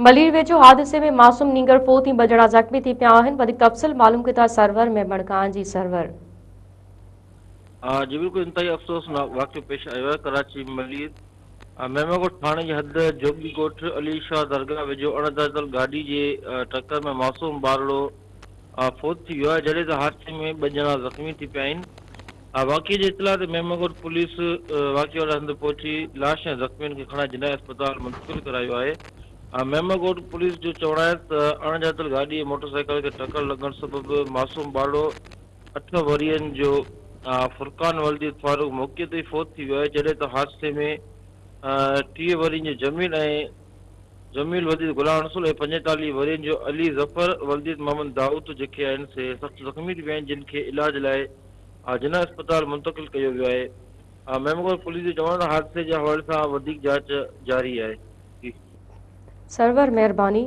ملير ويجهو حادثي ۾ معصوم نينگر فوت ۽ ٻه ڄڻا زخمي ٿي پيا آهن، وڌيڪ تفصيل معلوم ڪيو ٿا سرور ميمڻ کان، جي سرور. جي بلڪل انتهائي افسوسناڪ واقعو پيش آيو آهي ڪراچي ملير ميمڻ ڳوٺ ٿاڻي جي حد جوڳي ڳوٺ علي شاهه درگاهه ويجهو اڻ ڄاتل گاڏي جي ٽڪر ۾ معصوم ٻارڙو فوت ٿي ويو آهي جڏهن ته حادثي ۾ ٻه ڄڻا زخمي ٿي پيا آهن واقعي جي اطلاع تي ميمڻ ڳوٺ پوليس واقعي واري هنڌ پهچي لاش ۽ زخمين کي کڻائي جناح اسپتال منتقل ڪرايو آهي. ميمڻ ڳوٺ پوليس جو چوڻ آهي ته اڻڄاتل گاڏي ۽ موٽرسائيڪل کي ٽڪر لڳڻ سبب معصوم ٻارڙو اٺ ورهين جو فرقان ولديد فاروق موقعي تي ئي فوت ٿي ويو آهي جڏهن ته حادثي ۾ 30 ورهين جو جميل ۽ جميل ولديد غلام رسول ۽ 45 ورهين جو علي ظفر ولديد محمد دائود جيڪي آهن سي سخت زخمي ٿي پيا آهن جن کي علاج لاء جناح اسپتال منتقل ڪيو ويو آهي. ميمگور پوليس جو چوڻ آهي ته حادثي جي حوالي سان وڌيڪ جاچ جاري آهي. سرور مهرباني.